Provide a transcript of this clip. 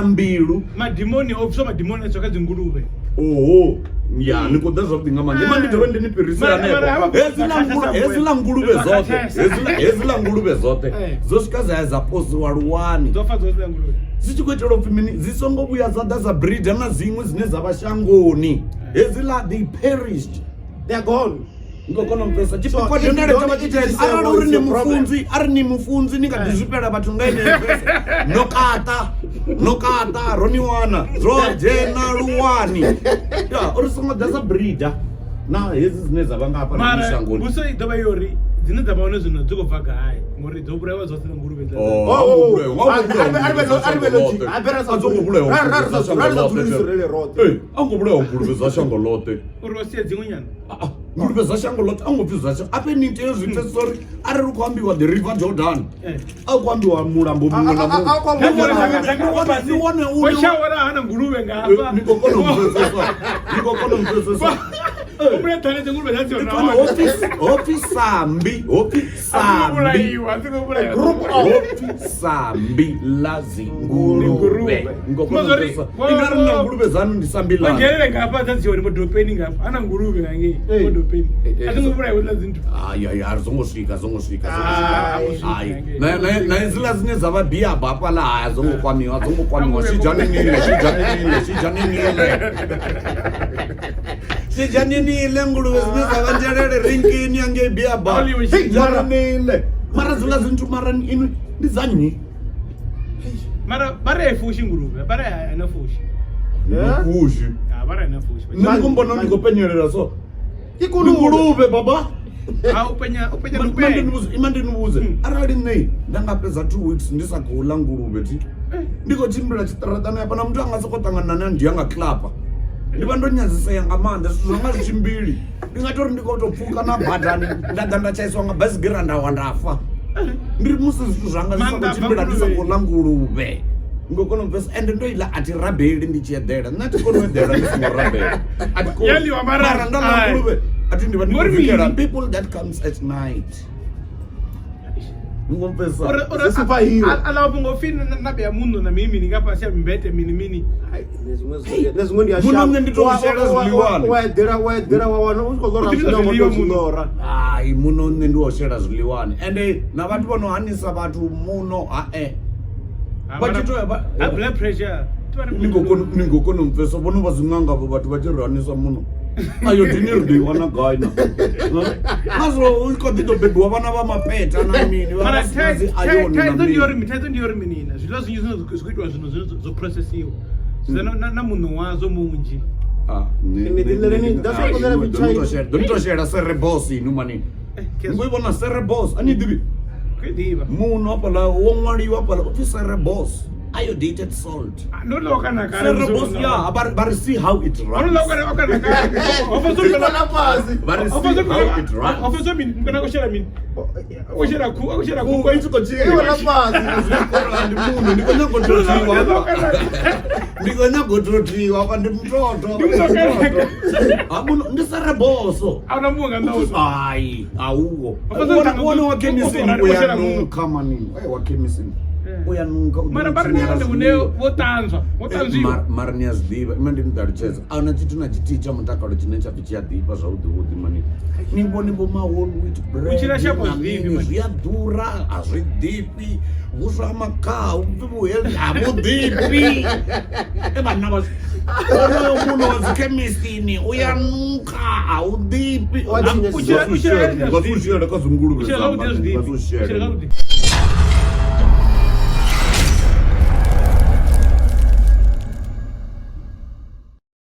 fhela mbilu. Madimoni o bviswa, madimoni a tswa kha dzinguluvhe. Oho, ya ni khou ḓa zwavhuḓi nga maanḓa. Ima ndi dovhe ndi ni fhirisele Mara hanefho. havha Hedziḽa hedziḽa nguluvhe Zwa dzoṱhe, khathesa. hedziḽa nguluvhe dzoṱhe Eh. dzo swika dza ya dza posiwa luwani. Dzo fa dzoṱhe nguluvhe. Zwi tshi khou itelwa upfhi mini? Dzi songo vhuya dza ḓa dza breeder na dziṅwe dzine dza vha shangoni. Hedziḽa they perished. They are gone. Ni khou kona u pfesesa tshipikwa So, if you dendele don't tsha vha tshi eat tshetsho. this Arali uri it's ni your problem. mufunzi, ari ni mufunzi ni kha ḓi zwifhela vhathu nga yeneyo verse. No kata, no kata, ro ni wana, zwo dzhena luwani. Ya, uri songo ḓa sa breeder na hedzi dzine dza vha nga hafha Mara shangoni. mbudziso i ḓovha yo uri dzine dza vha hone zwino dzi khou bva gai, ngori dzo vhulaiwa dzoṱhe na nguluvhe dza. Oh, Oh, a oh, ngo oh. vhulaiwa, nga ngo vhulaiwa A ri nguluvhe vhe dza logic. shango A vhe ra ḽoṱhe. sa A dzo ngo dzuli- vhulaiwa ra- ra nguluvhe sa dza dzuli- shango ra sa ḽoṱhe. dzuli Israel roṱhe. Eh, a ngo vhulaiwa nguluvhe dza shango ḽoṱhe. Uri o sia dziṅwe nyana. Ah, ah, nguluvhe dza shango ḽoṱhe a ngo pfi zwa shango. Afhe ni tea u zwi pfesesa uri arali hu khou ambiwa the river Jordan, Eh. a hu khou ambiwa mulambo muṅwe na A- a- a- a- muṅwe. a- Ni wane- ni wane O une- shawara hana nguluvhe nga Eh, hafha. ni khou kona u pfesesa, ni khou kona u pfesesa. O vhulaya ṱhane dza nguluvhe dza dzi Ni hone. kona hopfi sambi, hopfi A dzi ngo sambi, vhulaiwa, a dzi ngo vhulaiwa. Group of- hopfi sambi ḽa dzinguluvhe. Ni khou kona u Mazori, pfesesa. Inga ri na nguluvhe dzanu ndi sambi Vho ḽanu. dzhenele nga hafha dza dzi hone vho dopeni nga hafha. Hana nguluvhe nga ngei. Eh. Vho dopeni. Eh, eh, A dzi ngo vhulaiwa hedziḽa dzinthu. Hai, hai, a dzo ngo swika, dzo ngo swika, dzo ngo Ah, swika. a Hai. ngo swika. Na hedziḽa dzine dza vha biaba hafhaḽa, hai, a dzo ngo kwamiwa, a dzo ngo kwamiwa. Shidzhaninile, shidzhaninile, shidzhaninile. Shidzhaninile nguluvhe dzine dza vha nzhelele rinkini hangei biaba. Oliwe, Shidzhaninile. Mara dziḽa dzinthu mara inwi ndi dza nnyi? Mara vha ri a i fushi nguluvhe, vha ri a ina fushi. Yeah. Fushi. Ah, vha ri a ina fushi. Nṋe ndi khou mbona ndi khou penyelela so. Ke Ndi nguluvhe. nguluvhe baba. Ah, u penya, u penya lupenya. Ima ndi ni vhudze arali nṋe nda nga fhedza 2 weeks ndi sa khou ḽa nguluvhe thi, ndi khou tshimbila tshiṱaraṱani hafha na muthu a nga sokou ṱangana na ndi ya nga klapa, ndi vha ndo nyadzisea nga maanḓa. Zwithu zwa nga zwi tshimbili, ndi nga tori ndi khou tou pfuka na badani nda ḓa nda tshaiswa nga baisigira nda wa nda fa. Ndi ri musi zwithu zwanga zwi sa khou Maanḓa a bva tshimbila ndi sa khou ḽa nguluvhe, ndi khou kona u pfesa. Ende ndo iḽa a thi rabeli ndi tshi eḓela. Nṋe a thi koni u eḓela ndi songo rabela. A thi koni. Ya ḽiwa mara- Mara nda ḽa Ai. nguluvhe a thi, ndi vha ndi khou Ngori vikela mini? people that comes at night. Ni khou pfesa? Uri Zwi superhero. a ḽa mafhungo pfi na vhea muṋo na mini mini nga fhasi ya mbete mini mini. Hai, nṋe zwiṅwe nṋe zwiṅwe ndi a Muno shavha. nṋe ndi tou shela zwiḽiwani. Wa eḓela wa wana u tshi khou ḽora U ḓi zwine wa zwiḽiwa tou zwi muno. ḽora. Hai, muno nṋe ndi wo shela zwiḽiwani. Ende na vhathu vho no hanisa vhathu muno hae Ah, vha mara- tshi tou vha- High blood pressure. Ni khou kona, ni khou kona u mpfesa? Vhono vha dziṅanga avho vhathu vha tshi ri hanisa muno ayo dini ri ḓo i wana gai na ngazwo u kho ḓi ḓo bebiwa vhana vha mapeta na mini vha Mara vha sina dzi ayoni na thaidzo ndi yori mini. thaidzo ndi yori mini na zwiḽiwa zwinzhi zwine zwi khou itiwa zwino zwine zwo processiwa zwi na muṋo wazwo munzhi. Ah, Ni ḓi ḽeleni- that's why ḓo ḽeleni ni to shela, ḓo ni to shela cerebos inu mani. Eh, Ni khou i vhona cerebos? A ni ḓivhi? Khou i ḓivha. Muno hafhaḽa wo ṅwaliwa hafhaḽa upfi cerebos iodated salt. Ndo ḽa kana kale. Cerebos, ya vha ri see how it Ndo ḽa runs. kana kana kale. Ho fa Zwi fhaḽa fhasi. Vha ri see how it runs. Ho fa mini kana ko shela mini. O shela khu, o shela khu. Khu i tshi khou I wela fhasi. Ndi muno ndi khou nyaga u totiwa hafha. Ndi khou nyaga u totiwa hafha, ndi mutoto. Ndi mutoto. Ha, muno ndi sereboso. A una muṅwe nga nnḓa ha Hai, auwo. Wa fhedza Wone wa khemisini u u ya shela muṋo. nukha mani. Eh, wa khemisini Eh. u ya nukha, u ḓo Mara vha ri tshinyela ndi hune zwiḽiwa. vho ṱanzwa, vho Eh, ṱanzwiwa. mara ni a zwi ḓivha, ima ndi ni ṱalutshedza, a huna tshithu na tshithihi tsha mutakalo tshine tsha pfi tshi a ḓifha zwavhuḓi vhuḓi mani. Ni vhone vho ma whole wheat bread U tshila shango na zwi ḓifhi, mini, mani. zwi a ḓura, a zwi ḓifhi. Vhuswa ha makhaha vhupfi vhu healthy, a vhu ḓifhi. E vhanna vha onoyo muno wa dzikhemisini u ya nukha, a u ḓifhi. Wa tshinya U tshila- u tshila- Nga si u shele kha dzinguluvhe U tshila zwavhuḓi a zwi dzanga, nga ḓifhi. si u U tshila shele. zwavhuḓi.